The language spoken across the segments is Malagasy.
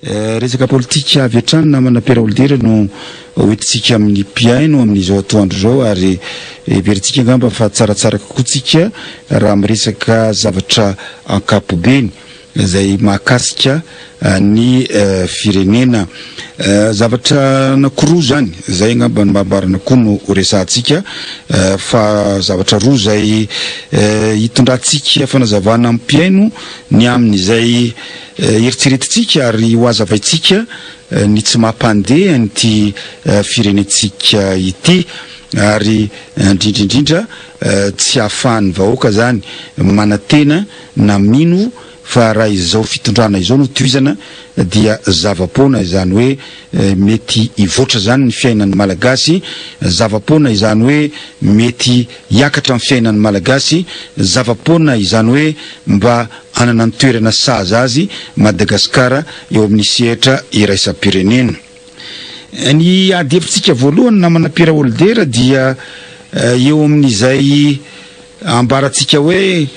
Resaka politika avy hatrany namana Pierre Raholidera no hoentintsika amin'ny mpihaino amin'izao atoandro izao ary heverintsika angamba fa tsaratsara kokoa tsika raha miresaka zavatra ankapobeny izay mahakasika ny firenena. Zavatra anankiroa izany, izay angamba no mba koa no horesahantsika fa zavatra roa izay hitondrantsika fanazavana amin'ny mpihaino ny amin'izay Eritreretintsika ary ho hazavaintsika ny tsy mampandeha an'ity firenentsika ity ary indrindra indrindra tsy ahafahan'ny vahoaka izany manantena na mino fa raha izao fitondrana izao no tohizana dia zava-poana izany hoe mety hivoatra izany ny fiainan'ny Malagasy, zava-poana izany hoe mety hiakatra ny fiainan'ny Malagasy, zava-poana izany hoe mba Hanana ny toerana sahaza azy Madagasikara eo amin'ny sehatra iraisam-pirenena. Ny ady hevitsika voalohany namana Pierre Holder dia eo amin'izay ambarantsika hoe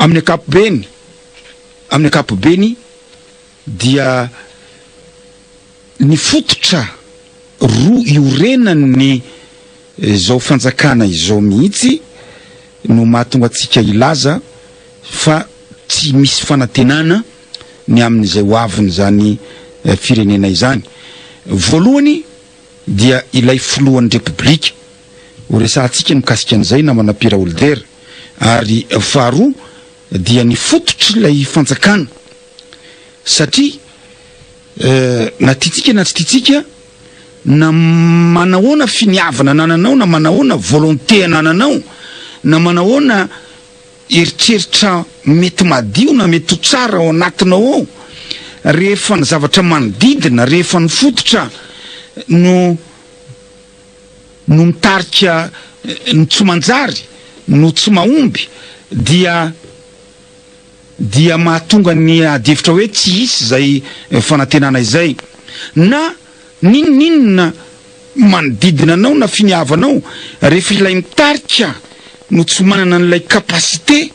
amin'ny ankapobeny, amin'ny ankapobeny dia ny fototra roa iorenan'ny izao fanjakana izao mihitsy no mahatonga antsika hilaza fa tsy misy fanantenana ny amin'izay ho avin'izany firenena izany. Voalohany dia ilay filohan'ny Repoblika, ho resahantsika ny mikasika an'izay namana Pierre Holder, ary faharoa dia ny fototr'ilay fanjakana satria na tiantsika na tsy tiantsika na manahoana finiavana anananao na manahoana volonté anananao na manahoana eritreritra mety madio na mety ho tsara ao anatinao ao, rehefa ny zavatra manodidina, rehefa ny fototra no no mitarika ny tsy manjary, no tsy mahomby dia dia mahatonga ny ady hevitra hoe tsy hisy izay fanantenana izay. Na n'inon'inona manodidina anao na finiavanao, rehefa ilay mitarika no tsy manana an'ilay capacité,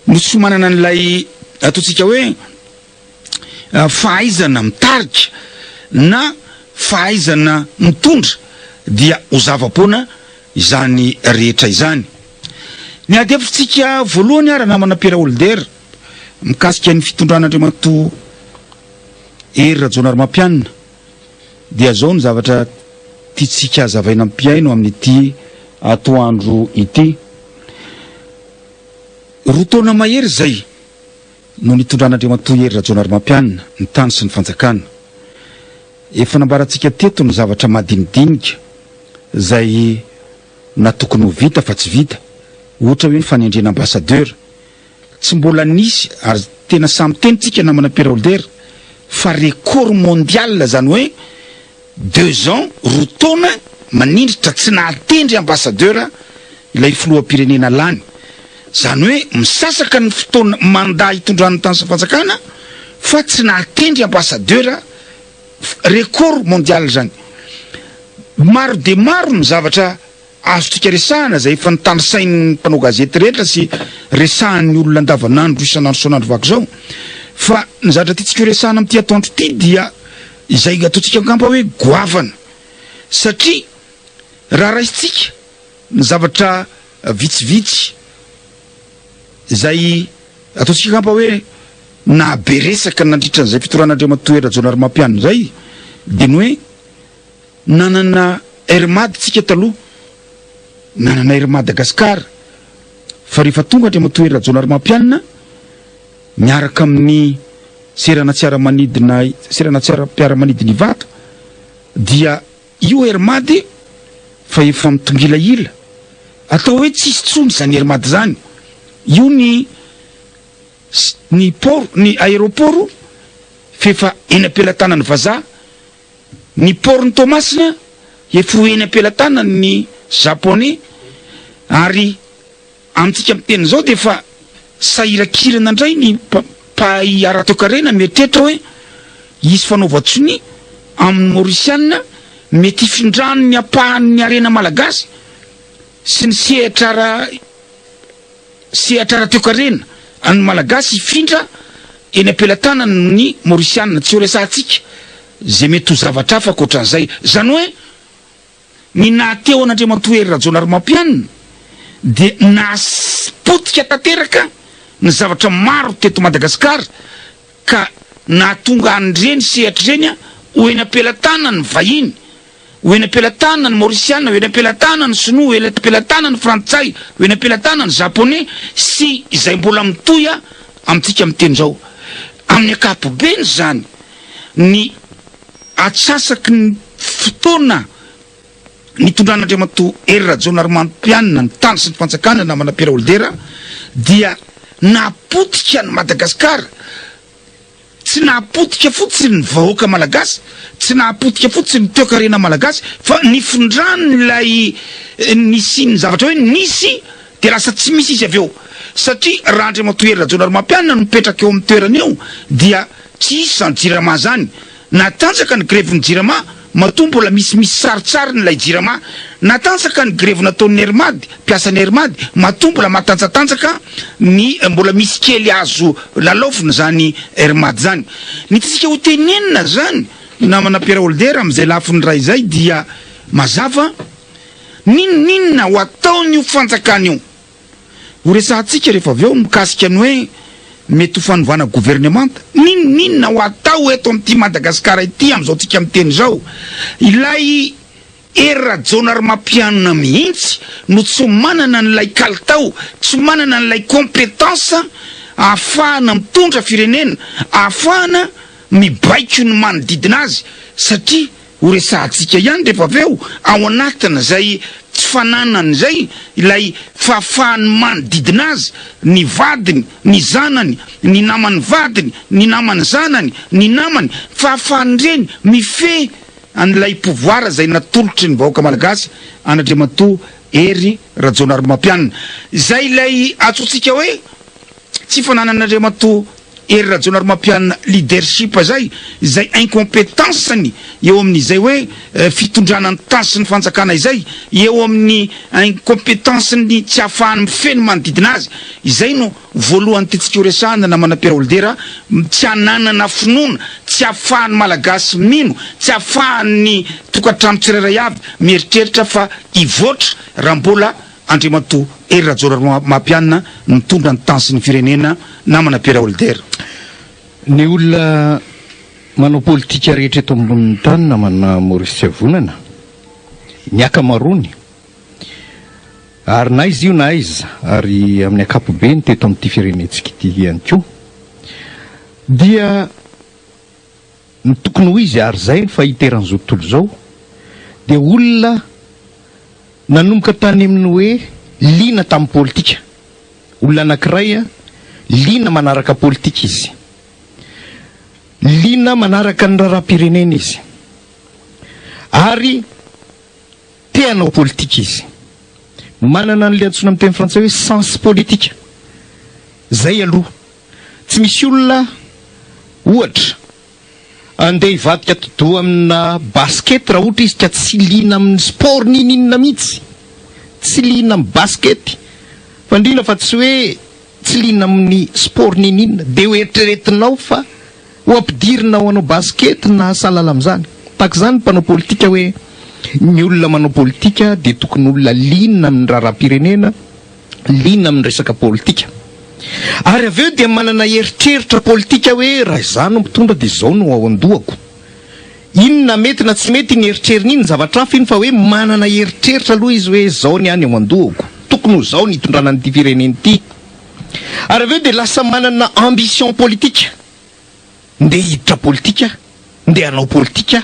no tsy manana an'ilay ataontsika hoe fahaizana mitarika na fahaizana mitondra dia ho zava-poana izany rehetra izany. Ny ady hevitsika voalohany ara namana Pierre Holder mikasika ny fitondran'Andriamatoa Hery Rajaonarimampianina dia zao ny zavatra tiantsika hazavaina mpihaino amin'ity atoandro ity. Roa taona mahery izay no nitondran'Andriamatoa Hery Rajaonarimampianina ny tany sy ny fanjakana. Efa nambarantsika teto ny zavatra madinidinika izay na tokony ho vita fa tsy vita, ohatra hoe ny fanendrena ambassadeur. Tsy mbola nisy ary tena samy teny tsika namana Pierre Holder fa record mondial zany hoe deux ans, roa taona manindritra tsy nahatendry ambassadeur ilay filoham-pirenena lany. Zany hoe misasaka ny fotoana mandat hitondran'ny tany sy fanjakana fa tsy nahatendry ambassadeur, record mondial zany. Maro dia maro ny zavatra azontsika resahana izay efa notanisain'ny mpanao gazety rehetra sy resahan'ny olona andavanandro isan'andro isan'andro vaky izao fa ny zavatra tiantsika ho resahana amin'ity atoandro ity dia izay ataontsika angamba hoe goavana satria raha raisintsika ny zavatra vitsivitsy izay ataontsika angamba hoe nahabe resaka nandritra an'izay fitoran'Andriamatoa Hery Rajaonarimampianina izay dia ny hoe nanana Air Mad tsika taloha, nanana Air Madagascar, fa rehefa tonga Andriamatoa Hery Rajaonarimampianina miaraka amin'ny seranan-tsiaramanidina seranan-tsiaram-piaramanidina Ivato dia io Air Mad fa efa mitongilahila, atao hoe tsisy tsony izany Air Mad izany, io ny ny port ny aéroport f'efa eny am-pelatanan'ny vazaha. Ny port-n'i Toamasina efa ho eny am-pelatanan'ny Japonais ary amintsika miteny izao dia efa sahirakirana indray ny mpahay ara-toekarena mieritreritra hoe hisy fanaovan-tsonia amin'ny Maorisiana mety hifindran'ny ampahan'ny harena malagasy sy ny sehatra ara sehatra ara-toekarena an'ny Malagasy hifindra. eny am-pelatanany ny Maorisianina, tsy ho resahantsika izay mety ho zavatra hafa ankoatran'izay. Izany hoe ny nahateo an'Andriamatoa Hery Rajaonarimampianina dia nahapotika tanteraka ny zavatra maro teto Madagasikara ka nahatonga an'ireny sehatra ireny ho eny am-pelatanan'ny vahiny, ho eny am-pelatanan'ny Maorisiana, ho eny am-pelatanan'ny Sinoa, ho eny am-pelatanan'ny Frantsay, ho eny am-pelatanan'ny Japoney sy izay mbola mitohy amintsika miteny izao. Amin'ny ankapobeny izany, ny atsasaky ny fotoana nitondran'Andriamatoa Hery Rajaonarimampianina ny tany sy ny fanjakana namana Pierre Holdera dia nahapotika an'i Madagasikara, tsy nahapotika fotsiny ny vahoaka malagasy, tsy nahapotika fotsiny ny toekarena malagasy fa nifindran'ilay nisian'ny zavatra hoe nisy dia lasa tsy misy izy avy eo satria raha Andriamatoa Hery Rajaonarimampianina no mipetraka eo amin'ny toerana eo dia tsy hisy izany jirama izany. Natanjaka ny grevin'ny Jirama matoa mbola misimisy sarintsariny ilay Jirama. Natanjaka ny grevy nataon'ny Air Mad, mpiasan'ny Air Mad, matoa mbola matanjatanjaka ny mbola misy kely azo lalaovina izany Air Mad izany. Ny tiantsika ho tenenina izany namana Pierre Holder amin'izay lafiny iray izay dia mazava n'inon'inona ho ataon'io fanjakana io. Ho resahantsika rehefa avy eo mikasika ny hoe mety ho fanovana governemanta. N'inon'inona ho atao eto amin'ity Madagasikara ity amin'izao tsika miteny izao, ilay Hery Rajaonarimampianina mihitsy no tsy manana an'ilay kalitao, tsy manana an'ilay compétence ahafahana mitondra firenena, ahafahana mibaiko ny manodidina azy satria Ho resahantsika ihany rehefa avy eo, ao anatin'izay tsy fananany izay, ilay fahafahan'ny manodidina azy, ny vadiny, ny zanany, ny naman'ny vadiny, ny naman'ny zanany, ny namany, fahafahan'ireny mifehy an'ilay pouvoir izay natolotry ny vahoaka malagasy an'Andriamatoa Hery Rajaonarimampianina. Izay ilay antsointsika hoe tsy fananan'Andriamatoa Hery Rajaonarimampianina leadership izay, izay incompetence-ny eo amin'izay hoe fitondrana ny tany sy ny fanjakana izay, eo amin'ny incompetence-ny tsy ahafahany mifehy ny manodidina azy. Izay no voalohany tiantsika ho resahana namana Pierre Holdera, tsy ananana finoana, tsy ahafahan'ny Malagasy mino, tsy ahafahan'ny tokantrano tsirairay avy mieritreritra fa hivoatra raha mbola Andriamatoa Hery Rajaonarimampianina nitondra ny tany sy ny firenena, namana Pierre Holder. Ny olona manao politika rehetra eto ambonin'ny tany namana Maurice Tsiavonana, ny akamaroany, ary na aiza io na aiza, ary amin'ny ankapobeny teto amin'ity firenentsika ity ihany koa, dia ny tokony ho izy ary izay ny fahiteran'izao tontolo izao, dia olona Nanomboka tany amin'ny hoe liana tamin'ny politika. Olona anankiray liana manaraka politika izy. Liana manaraka ny raharaham-pirenena izy. Ary te hanao politika izy. Manana an'ilay antsoina amin'ny teny frantsay hoe sens politique. Izay aloha. Tsy misy olona, ohatra, Andeha hivadika atidoha amina basket raha ohatra izy ka tsy liana amin'ny sport n'inon'inona mihitsy. Tsy liana amin'ny basket. Fa indrindra fa tsy hoe tsy liana amin'ny sport n'inon'inona. Dia ho eritreretinao fa ho ampidirina ho hanao basket na sahala amin'izany. Tahaka izany ny mpanao politika hoe ny olona manao politika dia tokony olona liana amin'ny raharaham-pirenena, liana amin'ny resaka politika. Ary avy eo dia manana eritreritra politika hoe raha izaho no mpitondra dia izao no ao an-dohako. Inona mety na tsy mety iny eritreriny iny, zavatra hafa iny fa hoe manana eritreritra aloha izy hoe izao ny ahy ny ao an-dohako. Tokony ho izao ny hitondrana an'ity firenena ity. Ary avy eo dia lasa manana ambition politika. Ndeha hiditra politika, ndeha hanao politika,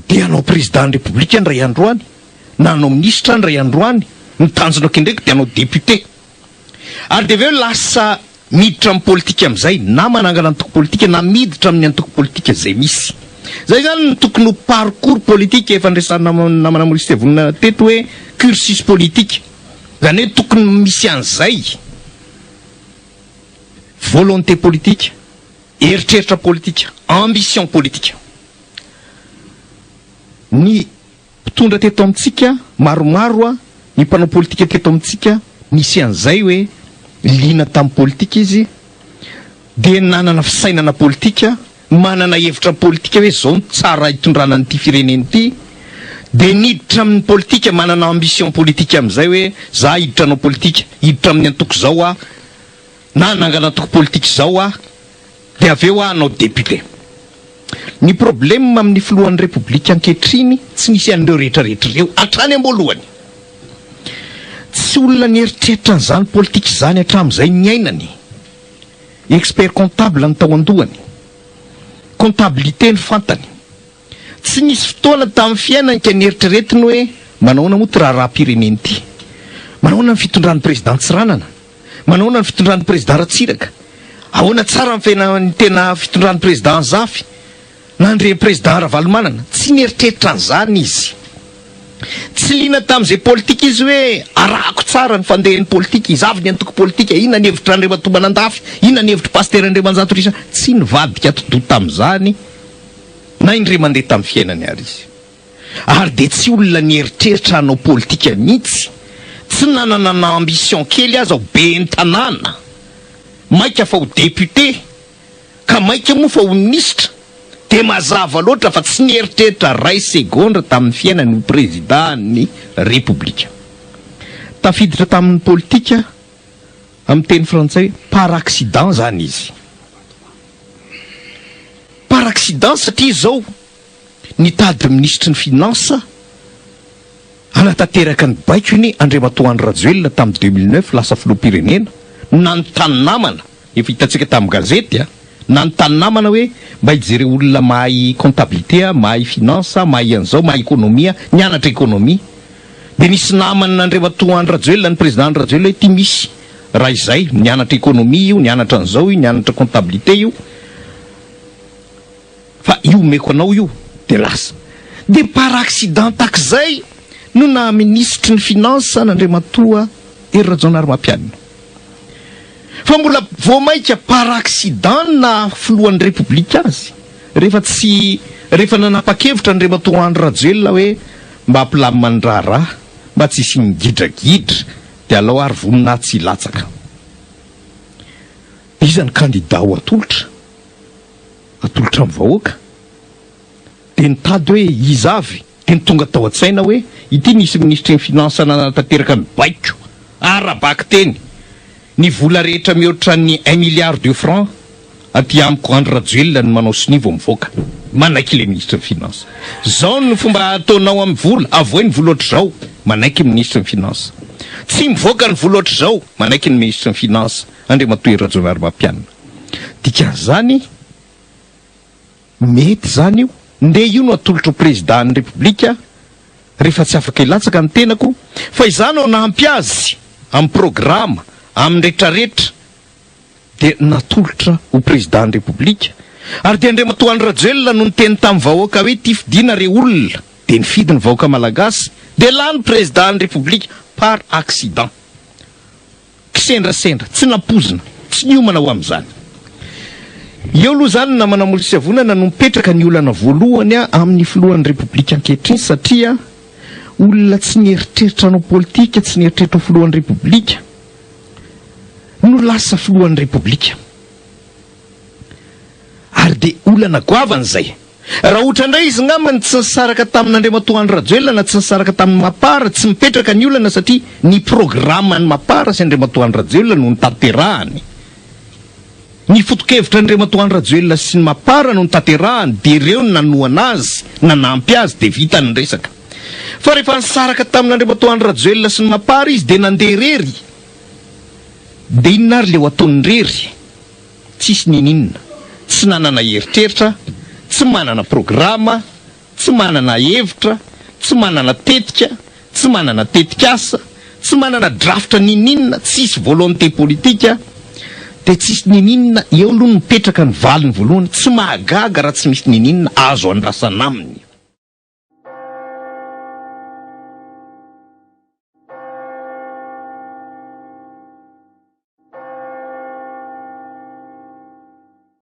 dia hanao président ny Repoblika indray andro any, na hanao minisitra indray andro any, ny tanjona kendreko dia hanao député. Ary dia avy eo lasa miditra amin'ny politika amin'izay, na manangana antoko politika na miditra amin'ny antoko politika izay misy. Izay izany no tokony ho parcours politique efa niresahan'ny namana Maurice Tevonina teto hoe cursus politique. Izany hoe tokony misy an'izay volonté politique, eritreritra politika, ambition politique. Ny mpitondra teto amintsika, maromaro ny mpanao politika teto amintsika nisy an'izay hoe liana tamin'ny politika izy. dia nanana fisainana politika, manana hevitra politika hoe zao no tsara hitondrana an'ity firenena ity, dia niditra amin'ny politika, manana ambition politika amin'izay hoe za hiditra hanao politika, hiditra amin'ny antoko izao aho, na hanangana antoko politika izao aho, dia avy eo aho hanao député. Ny problème amin'ny filohan'ny Repoblika ankehitriny tsy nisy an'ireo rehetra rehetra ireo hatrany am-boalohany. Tsy olona nieritreritra an'izany politika izany hatramin'izay niainany. Expert comptable ny tao an-dohany. Comptabilité no fantany. Tsy nisy fotoana tamin'ny fiainany ka nieritreretiny hoe manahoana moa ity raharaham-pirenena ity? Manahoana ny fitondran'ny président Tsiranana? Manahoana ny fitondran'ny président Ratsiraka? Ahoana tsara ny fena ny tena fitondran'ny président Zafy? Na ndre président Ravalomanana? Tsy nieritreritra an'izany izy. Tsy liana tamin'izay politika izy hoe arahako tsara ny fandehan'ny politika, iza avy ny antoko politika, inona ny hevitr'Andriamatoa Manandafy, inona ny hevitr'i Pasitera Andriamanjato Richard. Tsy nivadika atidoha tamin'izany na indray mandeha tamin'ny fiainany ary izy. Ary dia tsy olona nieritreritra hanao politika mihitsy, tsy nanana na ambition kely aza ho ben'ny tanàna, maika fa ho député, ka maika moa fa ho minisitra, dia mazava loatra fa tsy nieritreritra ray segondra tamin'ny fiainany ho prezida ny Repoblika. Tafiditra tamin'ny politika amin'ny teny frantsay hoe par accident izany izy. Par accident satria izao Nitady minisitry ny Finance hanatanteraka ny baikony Andriamatoa Andry Rajoelina tamin'ny 2009 lasa filoham-pirenena, nanontany namana, efa hitantsika tamin'ny gazety a, nanontany namana hoe mba hijereo olona mahay comptabilité, mahay finance, mahay an'izao, mahay économie, nianatra économie. Dia nisy namana Andriamatoa Andry Rajoelina, ny président Andry Rajoelina hoe ity misy raha izay, nianatra économie io, nianatra an'izao io, nianatra comptabilité io. Fa io omeko anao io dia lasa. Dia par accident takizay no naha minisitry ny finance an'Andriamatoa Hery Rajaonarimampianina. Fa mbola vao maika par accident ny naha filohan'ny Repoblika azy rehefa tsy rehefa nanapa-kevitra Andriamatoa Andry Rajoelina hoe mba hampilamina ny raharaha mba tsy hisian'ny gidragidra dia alao ary vonona aho tsy hilatsaka. Iza ny kandida ho atolotra? atolotra amin'ny vahoaka dia nitady hoe iza avy dia ny tonga tao an-tsaina hoe ity nisy minisitry ny finance nanatanteraka ny baiko ara-bakiteny ny vola rehetra mihoatra ny un milliard de francs aty amiko Andry Rajoelina no manao sonia vao mivoaka manaiky ilay minisitry ny finance zao no fomba ataonao amin'ny vola avoay ny vola ohatr'izao manaiky ny minisitry ny finance tsy mivoaka ny vola ohatr'izao manaiky ny minisitry ny finance Andriamatoa Hery Rajaonarimampianina. Dikan'izany, mety izany io, ndeha io no atolotro ho Prezida ny Repoblika rehefa tsy afaka hilatsaka ny tenako, fa izaho no hanampy azy amin'ny programa, amin'ny retraretra, dia natolotra ho Prezida ny Repoblika. Ary dia Andriamatoa Andry Rajoelina no niteny tamin'ny vahoaka hoe ity fidiana re olona, dia nifidy ny vahoaka Malagasy, dia lany Prezida ny Repoblika par accident. Kisendrasendra, tsy nampoizina, tsy niomana ho amin'izany. Eo aloha izany namana Molisiavonana no mipetraka ny olana voalohany amin'ny filohan'ny Repoblika ankehitriny satria olona tsy nieritreritra hanao politika, tsy nieritreritra ho filohan'ny Repoblika no lasa filohan'ny Repoblika. Ary dia olana goavana izay. Raha ohatra indray izy ngamba ny tsy nisaraka tamin'Andriamatoa Andry Rajoelina na tsy nisaraka tamin'ny Mapar, tsy mipetraka ny olana satria ny programan'ny Mapar sy Andriamatoa Andry Rajoelina no notanterahany. Ny foto-kevitr'Andriamatoa Andry Rajoelina sy ny Mapar no notanterahany dia ireo no nanohana azy, nanampy azy dia vita ny resaka. Fa rehefa nisaraka tamin'Andriamatoa Andry Rajoelina sy ny Mapar izy dia nandeha irery. Dia inona ary le ho ataony irery? Tsisy ninininona, tsy nanana eritreritra, tsy manana programa, tsy manana hevitra, tsy manana tetika, tsy manana tetikasa, tsy manana drafitra nininona, tsisy volonté politique, dia tsisy nininona, eo aloha no mipetraka ny valiny voalohany, tsy mahagaga raha tsy misy nininona azo andrasana aminy.